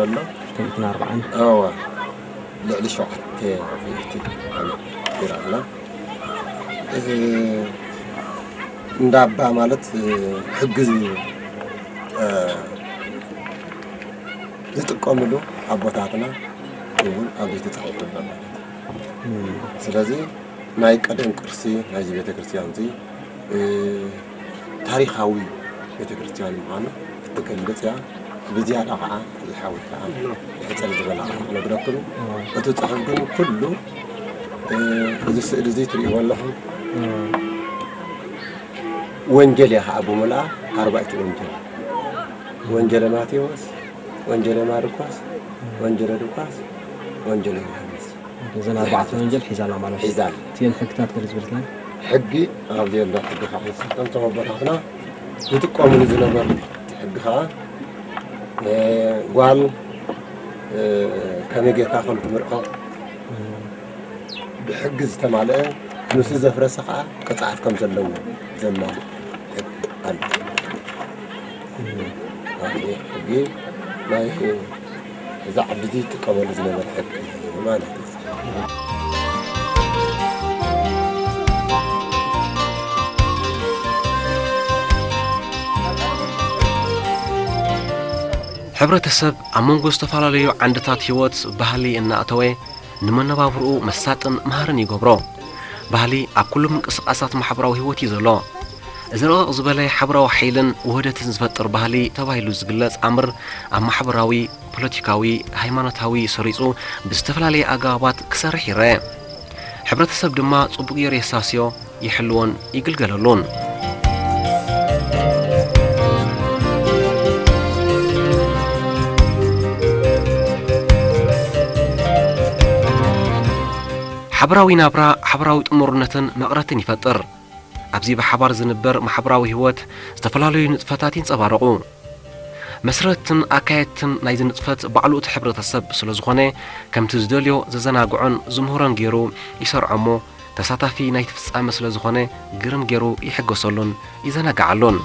ኣሎ። ሽዱሽተ ሚእትን ኣርባዓን። እወ፣ ልዕሊ ሸውዓተ ሚእቲ ዓመት ገይራ ኣላ። እዚ እንዳባ ማለት፣ እ፣ ሕጊ ዝ-፣ እ፣ ዝጥቀምሉ ኣቦታትና እውን ኣብዚ ተጻሒፉ ኣሎ ማለት እዩ። እም። ስለዚ ናይ ቀደም ቅርሲ ናይዚ ቤተክርስትያን እዚ፣ እ፣ ታሪኻዊ ቤተክርስትያን ምዃኑ ክትገልጽ እያ። ብዝያዳ ኸዓ ዝሓወይ ከኣ ሕጽር ዝበለ ኸዓ ክነግረኩም። እም። እቲ ጽሑፍ ግን ኩሉ፣ እ፣ እዚ ስእሊ እዚ ትርእይዎ ኣለኹም። እም። ወንጌል እያ ኸዓ ብምልኣ ኣርባዕተ ወንጌል። ወንጌለ ማቴዎስ፣ ወንጌለ ማርቆስ፣ ወንጌለ ሉቃስ፣ ወንጌለ ዮሃንስ። እዘን ኣርባዕተ ወንጌል ሒዛ ኣላ ማለት እዩ። ሒዛ ኣላ። እቲአን ሕግታት ገለ ዝበልክለን? ሕጊ ኣብዚ ኣሎ፣ ሕጊ ከዓ ንሳቶም ኣቦታትና ዝጥቀሙሉ ዝነበሩ ሕጊ ከዓ፣ እ፣ ጓል፣ እ፣ ከመይ ጌርካ ከም ትምርዖ፣ ብሕጊ ዝተማልአ፣ ንሱ ዘፍረሰ ከዓ ቅፅዓት ከም ዘለዎ ዘማልእ ሕጊ ኣሎ። ሕጊ ናይ እዛ ዓዲ እዚ ይጥቀመሉ ዝነበረ ሕጊ እዩ ማለት እዩ። ሕብረተሰብ ኣብ መንጎ ዝተፈላለዩ ዓንድታት ህይወት ባህሊ እናእተወ ንመነባብርኡ መሳጥን መሃርን ይገብሮ። ባህሊ ኣብ ኩሉ ምንቅስቓሳት ማሕበራዊ ህይወት እዩ ዘሎ። እዚ ርቕቕ ዝበለ ሓበራዊ ሓይልን ውህደትን ዝፈጥር ባህሊ ተባሂሉ ዝግለጽ ኣምር ኣብ ማሕበራዊ፣ ፖለቲካዊ፣ ሃይማኖታዊ ሰሪጹ ብዝተፈላለየ ኣገባባት ክሰርሕ ይረአ። ሕብረተሰብ ድማ ጽቡቕ ገይሩ የሳስዮ፣ ይሕልዎን ይግልገለሉን። ሓበራዊ ናብራ፣ ሓበራዊ ጥሙርነትን መቕረትን ይፈጥር። ኣብዚ ብሓባር ዝንበር ማሕበራዊ ህይወት ዝተፈላለዩ ንጥፈታት ይንጸባረቑ። መስረትትን ኣካየድትን ናይዚ ንጥፈት ባዕሉ እቲ ሕብረተሰብ ስለ ዝኾነ፣ ከምቲ ዝደልዮ ዘዘናግዖን ዝምህሮን ገይሩ ይሰርዖ እሞ፣ ተሳታፊ ናይቲ ፍጻመ ስለ ዝኾነ፣ ግርም ገይሩ ይሕገሰሉን ይዘናግዓሉን።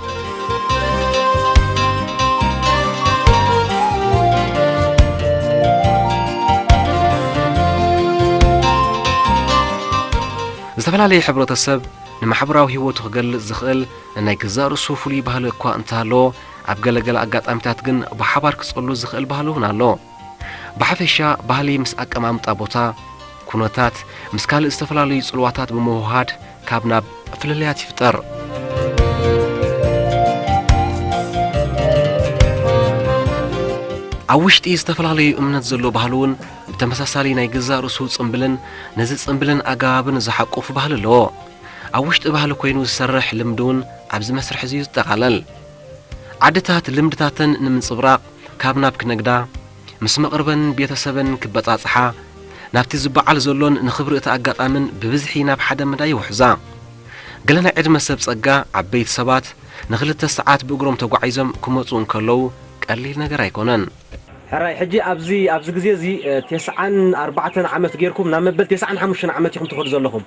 ዝተፈላለየ ሕብረተሰብ ንማሕበራዊ ህይወቱ ክገልጽ ዝኽእል ናይ ገዛእ ርእሱ ፍሉይ ባህሊ እኳ እንተሃለዎ፣ ኣብ ገለገለ ኣጋጣሚታት ግን ብሓባር ክጸሉ ዝኽእል ባህሊ እውን ኣሎ። ብሓፈሻ ባህሊ ምስ ኣቀማምጣ ቦታ፣ ኩነታት፣ ምስ ካልእ ዝተፈላለዩ ጽልዋታት ብምውህሃድ ካብ ናብ ፍልልያት ይፍጠር። ኣብ ውሽጢ ዝተፈላለዩ እምነት ዘሎ ባህሊ እውን ብተመሳሳሊ ናይ ገዛእ ርእሱ ጽምብልን ነዚ ጽምብልን ኣገባብን ዝሓቁፍ ባህሊ ኣለዎ። ኣብ ውሽጢ ባህሊ ኮይኑ ዝሰርሕ ልምዲ እውን ኣብዚ መስርሕ እዚ እዩ ዝጠቓለል። ዓድታት ልምድታተን ንምንጽብራቕ ካብ ናብ ክነግዳ፣ ምስ መቕርበን ቤተሰበን ክበጻጽሓ፣ ናብቲ ዝበዓል ዘሎን ንኽብሪ እቲ ኣጋጣምን ብብዝሒ ናብ ሓደ መዳይ ይውሕዛ። ገለ ናይ ዕድመ ሰብ ጸጋ፣ ዓበይቲ ሰባት ንኽልተ ሰዓት ብእግሮም ተጓዒዞም ክመጹ እንከለዉ ቀሊል ነገር ኣይኮነን። ሕራይ፣ ሕጂ ኣብዚ፣ ኣብዚ ግዜ እዚ፣ እ፣ ተስዓን ኣርባዕተን ዓመት ጌርኩም ናብ መበል ተስዓን ሓሙሽተን ዓመት ኢኹም ትኸዱ ዘለኹም።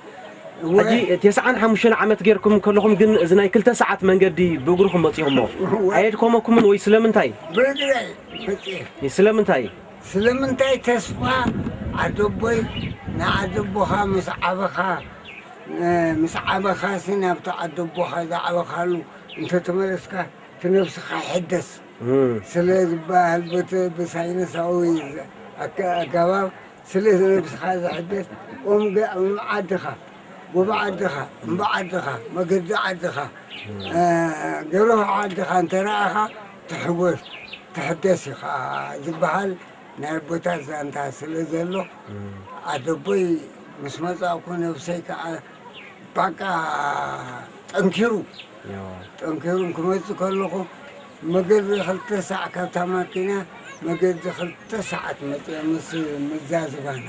እወ። ሕጂ፣ እ፣ ተስዓን ሓሙሽተን ዓመት ጌርኩም ከለኹም ግን እዚ ናይ ክልተ ሰዓት መንገዲ ብእግርኹም መጺኹሞ። እወ። ኣየድከመኩምን ወይ ስለምንታይ? ብእግረይ መጺኤ። እ፣ ስለምንታይ? ስለምንታይ ተስፋ ዓደቦይ ንዓደቦኻ ምስ ዓበኻ፣ እ፣ ምስ ዓበኻሲ ናብቲ ዓደቦኻ ዝዓበኻሉ እንተተመለስካ እቲ ነብስኻ ይሕደስ። እም። ስለ ዝበሃል፣ በቲ ብሳይንሳዊ ኣከ-፣ ኣገባብ ስለ ነብስኻ ዝሕደስ፣ እምበ-፣ እምዓድኻ፣ ጎቦ ዓድኻ፣ እምባ ዓድኻ፣ መገዲ ዓድኻ፣ እም። እ፣ ገርሁ ዓድኻ እንተ ረኣኻ፣ ትሕጎስ፣ ትሕደስ ኢኻ ዝበሃል ናይ ኣቦታት ዛንታ ስለ ዘሎ፣ እም። ኣደቦይ ምስ መጻእኩ ነብሰይ ከኣ ባቃ ጠንኪሩ፣ ያው። ጠንኪሩ ክመጽእ ከለኹ መገዲ ክልተ ሳዕ ካብታ ማኪና መገዲ ክልተ ሰዓት መጽ-፣ ምስ፣ ምዛ ዝባና።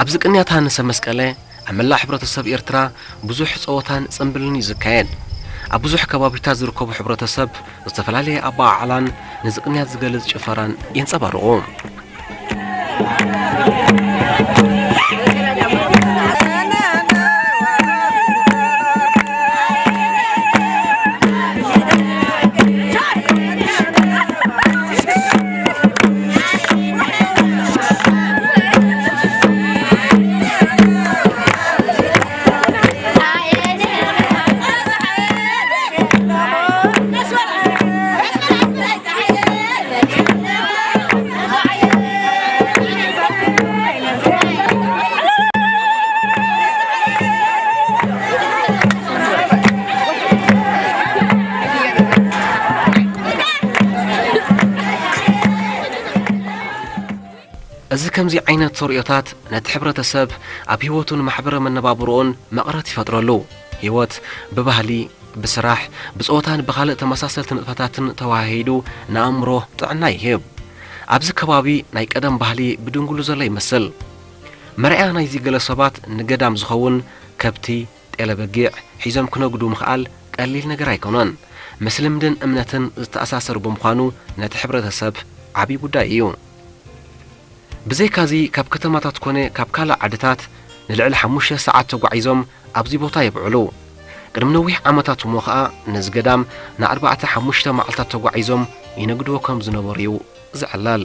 ኣብዚ ቅንያት ሃንሰ መስቀለ ኣብ መላእ ሕብረተሰብ ኤርትራ ብዙሕ ጸወታን ጽምብልን እዩ ዝካየድ። ኣብ ብዙሕ ከባቢታት ዝርከቡ ሕብረተሰብ ዝተፈላለየ ኣበዓዕላን ነዚ ቅንያት ዝገልጽ ጭፈራን የንጸባርቑ። እዚ ከምዚ ዓይነት ተርእዮታት ነቲ ሕብረተሰብ ኣብ ህይወቱን ማሕበረ መነባብሮኡን መቐረት ይፈጥረሉ። ህይወት ብባህሊ፣ ብስራሕ፣ ብጸወታን ብኻልእ ተመሳሰልቲ ንጥፈታትን ተወሃሂዱ ንኣእምሮ ጥዕና ይህብ። ኣብዚ ከባቢ ናይ ቀደም ባህሊ ብድንጉሉ ዘሎ ይመስል። መርኣያ ናይዚ ገለ ሰባት ንገዳም ዝኸውን ከብቲ፣ ጤለ በጊዕ ሒዞም ክነግዱ ምኽኣል ቀሊል ነገር ኣይኮነን። ምስ ልምድን እምነትን ዝተኣሳሰር ብምዃኑ ነቲ ሕብረተሰብ ዓቢ ጉዳይ እዩ። ብዘይካዚ ካብ ከተማታት ኮነ ካብ ካልእ ዓድታት ንልዕሊ ሓሙሽተ ሰዓት ተጓዒዞም ኣብዚ ቦታ የብዕሉ። ቅድሚ ነዊሕ ዓመታት እሞ ኸኣ ነዚ ገዳም ንኣርባዕተ ሓሙሽተ መዓልታት ተጓዒዞም ይነግድዎ ከም ዝነበሩ እዩ ዝዕለል።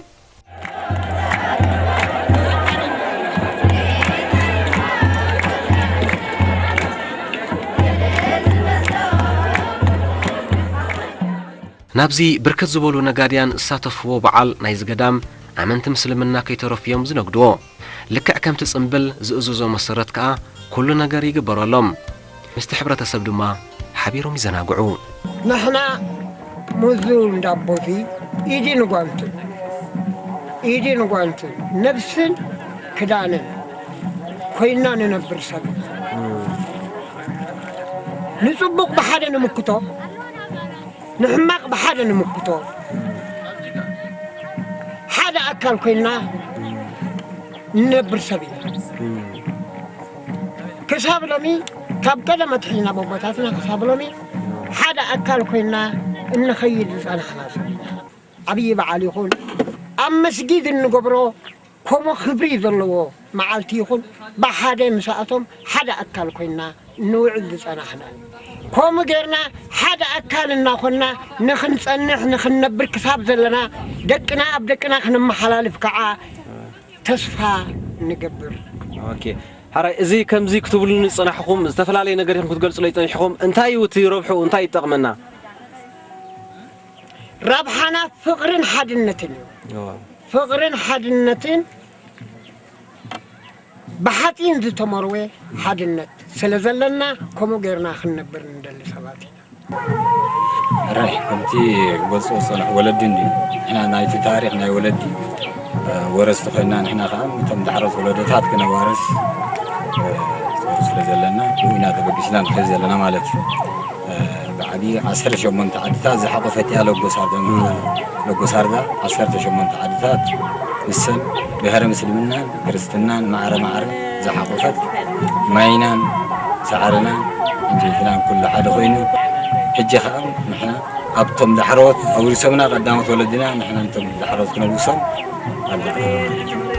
ናብዚ ብርክት ዝበሉ ነጋድያን ዝሳተፍዎ በዓል ናይዚ ገዳም ኣመንቲ ምስልምና ከይተረፉ እዮም ዝነግድዎ። ልክዕ ከምቲ ጽምብል ዝእዝዞ መሰረት ከኣ ኩሉ ነገር ይግበረሎም። ምስቲ ሕብረተሰብ ድማ ሓቢሮም ይዘናግዑ። ንሕና ሙዙ እንዳቦዚ ኢዲ ንጓንትን፣ ኢዲ ንጓንትን፣ ነብስን ክዳንን ኮይና ንነብር ሰብ ኢና። ንጽቡቕ ብሓደ ንምክቶ፣ ንሕማቕ ብሓደ ንምክቶ፣ ሓደ ኣካል ኮይና ንነብር ሰብ ኢና። ክሳብ ሎሚ፣ ካብ ቀደም ኣትሒዝና፣ ኣቦታትና ክሳብ ሎሚ ሓደ ኣካል ኮይና እንኸይድ ዝጸናሕና ሰብ ኢና። ዓብዪ በዓል ይኹን፣ ኣብ መስጊድ እንገብሮ ከምኡ ክብሪ ዘለዎ መዓልቲ ይኹን፣ ብሓደ ምስኣቶም ሓደ ኣካል ኮይና እንውዕል ዝጸናሕና። ከምኡ ጌርና ሓደ ኣካል እናኾንና ንኽንጸንሕ፣ ንኽንነብር ክሳብ ዘለና፣ ደቅና ኣብ ደቅና ክነመሓላልፍ ከዓ ተስፋ ንገብር። ኦኬ። ሓራይ፣ እዚ ከምዚ ክትብሉኒ ዝጸናሕኹም፣ ዝተፈላለየ ነገር ኢኹም ክትገልጹለይ ጸኒሕኹም። እንታይ እዩ እቲ ረብሕኡ? እንታይ ይጠቕመና? ረብሓና ፍቕርን ሓድነትን እዩ። እዋ። ፍቕርን ሓድነትን ብሓጺን ዝተመርወ ሓድነት ስለ ዘለና፣ ከምኡ ጌርና ክንነብር ንደሊ ሰባት ኢና። ሕራይ፣ ከምቲ ክገልጾ ዝጸንሑ ወለዲ እንድዩ። ንሕና ናይቲ ታሪኽ ናይ ወለዲ፣ እ፣ ወረስቲ ኮይና፣ ንሕና ከኣ እቶም ዳሕሮት ወለዶታት ክነዋርስ፣ እ፣ ስለ ዘለና፣ ብኡ ኢና ተበጊስና ንኸይድ ዘለና ማለት እዩ። እ፣ ብዓቢ ዓሰርተ ሸሞንተ ዓድታት ዝሓቖፈት እያ ሎጎ ሳርዳ። ሎጎ ሳርዳ ዓሰርተ ሸሞንተ ዓድታት፣ ንሰን ብሄረ ምስልምናን ክርስትናን ማዕረ ማዕረ ዝሓቖፈት፣ ማይናን ሳዕርናን ዕንጨይትናን ኩሉ ሓደ ኮይኑ፣ ሕጂ ኸኣ ንሕና ኣብቶም ዳሕሮት ኣውሪሶምና ቀዳሞት ወለድና፣ ንሕና ነቶም ዳሕሮት ክነውርሶም ኣለና።